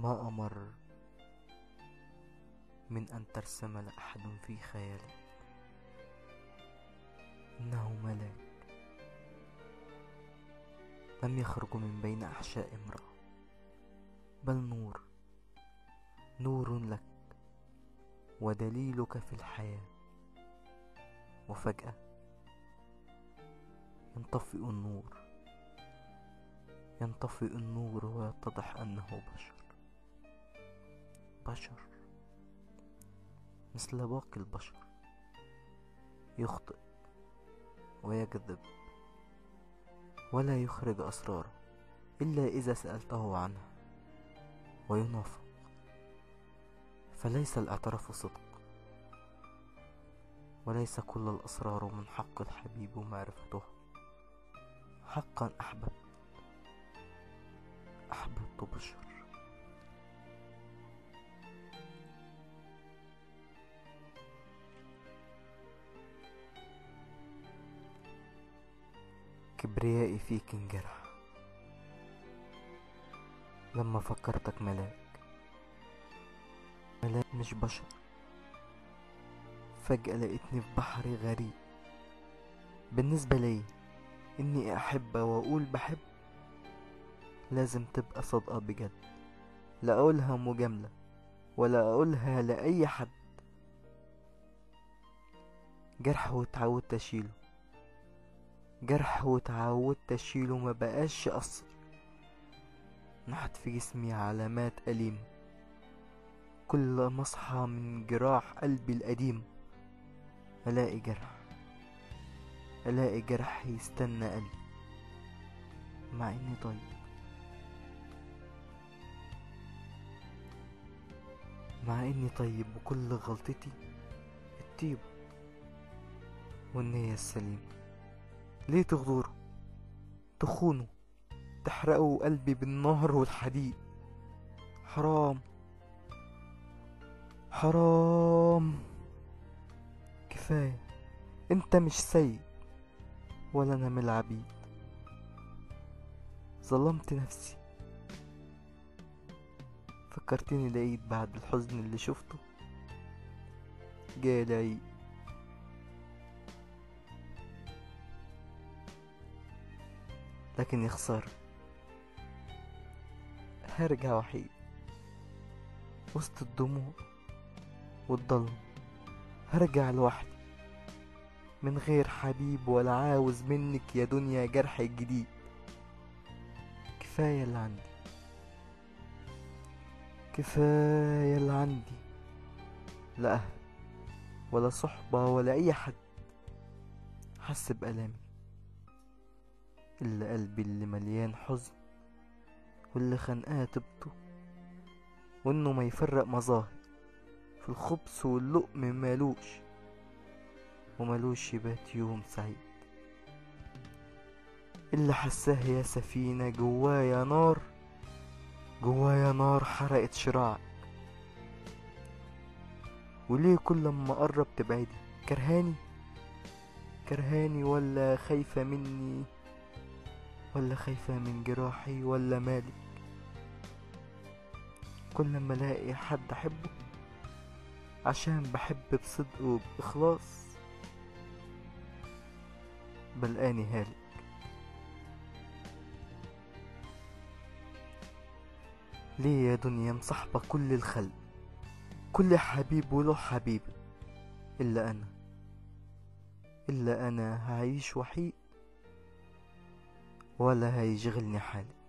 ما أمر من أن ترسم لأحد في خيالك إنه ملاك لم يخرج من بين أحشاء امرأة، بل نور، نور لك ودليلك في الحياة. وفجأة ينطفئ النور، ينطفئ النور ويتضح أنه بشر، بشر مثل باقي البشر، يخطئ ويكذب ولا يخرج أسراره إلا إذا سألته عنها، وينافق. فليس الاعتراف صدق، وليس كل الأسرار من حق الحبيب معرفتها. حقا أحببت بشر. كبريائي فيك انجرح لما فكرتك ملاك، ملاك مش بشر. فجأة لقيتني في بحر غريب. بالنسبة لي اني احب واقول بحب لازم تبقى صادقة بجد، لا اقولها مجاملة ولا اقولها لأي حد. جرح واتعودت اشيله، جرح واتعودت اشيله، ما بقاش يأثر. نحت في جسمي علامات أليمة كل ما اصحى من جراح قلبي القديم الاقي جرح، الاقي جرح يستنى قلبي، مع اني طيب، مع اني طيب وكل غلطتي الطيبة والنية السليمة. ليه تغدروا، تخونوا، تحرقوا قلبي بالنار والحديد؟ حرام، حرام، كفاية. انت مش سيد ولا انا من العبيد. ظلمت نفسي، فكرتني العيد بعد الحزن اللي شفته. جاي العيد، لكن يا خسارة هرجع وحيد وسط الدموع والضلمة. هرجع لوحدي من غير حبيب ولا عاوز منك يا دنيا جرح جديد. كفاية اللي عندي، كفاية اللي عندي، لا أهل ولا صحبة ولا أي حد حس بألامي إلا قلبي اللي مليان حزن واللي خنقاه طيبته، وإنه ما يفرق مظاهر في الخبز واللقم مالوش، ومالوش يبات يوم سعيد. اللي حساه يا سفينة جوايا نار، جوايا نار حرقت شراعك. وليه كل ما قرب تبعدي؟ كرهاني، كرهاني ولا خايفة مني، ولا خايفة من جراحي، ولا مالك؟ كل ما الاقي حد احبه عشان بحب بصدق وبإخلاص بلقاني هالك. ليه يا دنيا مصاحبة كل الخلق، كل حبيب وله حبيبة، إلا أنا، إلا أنا هعيش وحيد ولا هيشغلني حالي.